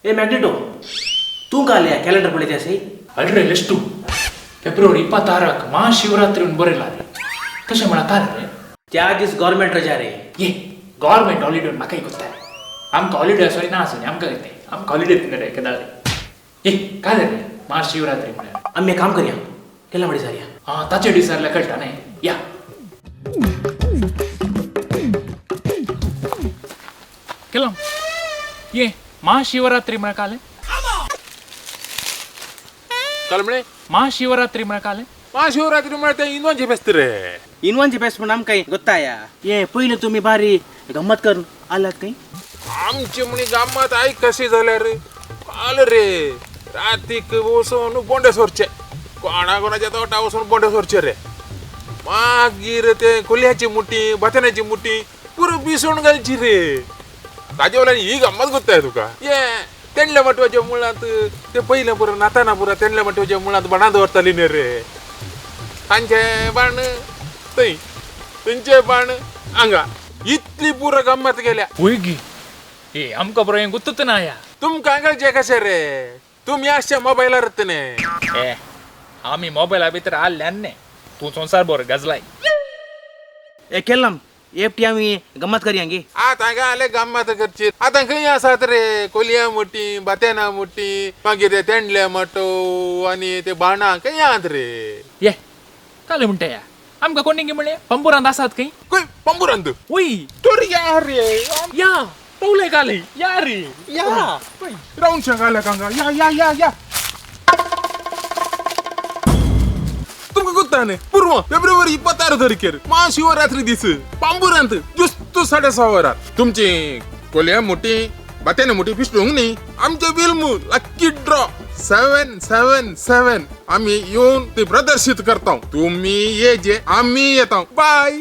ए magneto, तूं काल या कॅलेंडर पळयता आसी? अल्रे लिस्टू, फेब्रुवारी 26क महाशिवरात्री म्हूण बरयला रे. तशें म्हळ्यार काल रे. त्या दीस गव्हर्मेंट रजा रे. ये गव्हर्मेंट हॉलिडे म्हाकाय कोत्ता रे. आमकां हॉलिडे आसो ना आसूं, आमकां कितें, आमकां हॉलिडे दिना रे केदाळ रे. ए काल रे महाशिवरात्री म्हळ्यार. आमी एक काम करया, केला म्हणी सारया. आं, ताचे दिसारल्या कळटा न्ही. या केला ये महाशिवरात्री म्हळ्यार काल. काल म्हळे? महाशिवरात्री म्हळ्यार काल. महाशिवरात्री म्हळ्यार ते इंदोनचे फेस्त रे. इनवानचे बेस्ट म्हण आमकां गोत्ताया. ये पयलीं तुमी बारी गम्मत करून आलात खंय. आमची म्हणी गम्मत आयक कशी जाल्यार काल रे रातीक वचून बोंडे सोरचे, कोणा कोणाच्या तोटा वचून बोंडे सोरचे रे. मागीर ते कोल्याची मुठी, भात्याची मुठी पुरो बिसोण घालची रे. ताजे वयल्यान ही गम्मत गोत्ताय तुका. ये तेंडल्या मटवाच्या मुळांत ते पयलें पुरो नाताना पुरो तेंडल्या मटवाच्या मुळांत बाणां दवरताली न्ही रे. तांचे बाण थंय, थंयचे बाण हांगा, इतली पुरो गम्मत गेल्या. वय गी, ए आमकां बरो हें गुत्तच ना या. तुमकां कळचें कशें रे, तुमी आसच्या मोबायलार न्ही. ए आमी मोबायला भितर आल्ल्यान न्ही, तूं संवसार बरो गाजलाय. ए केल्लाम एकटी आमी गम्मत करया गे. आतां काय आले गम्मत करची. आतां खंय आसात रे कोलया मोठी, बात्याना मोठी, मागीर ते तेंडले मोटो आनी ते बाणां खंय आहात रे? ये काल म्हणटा या, आमकां कोणी गी म्हणलें पंपुरांत आसात खंय. खंय पंबुरांत? वय. तर या रे. या पावले काल या रे. या रावंड शें कांगा. या या या या, तुमकां गोत्ता न्ही, पूर्व फेब्रुवारी 26 तारखेर महाशिवरात्री दीस पांबुरांत जुस्त 6:30 वरार तुमची कोलया मोठी, बात्याने मोठी फिसलूंक न्ही. आमचे विल्मू लक्की ड्रॉ 777 आमी येवन ती प्रदर्शीत करता. तुमी ये जे आमी येता. बाय.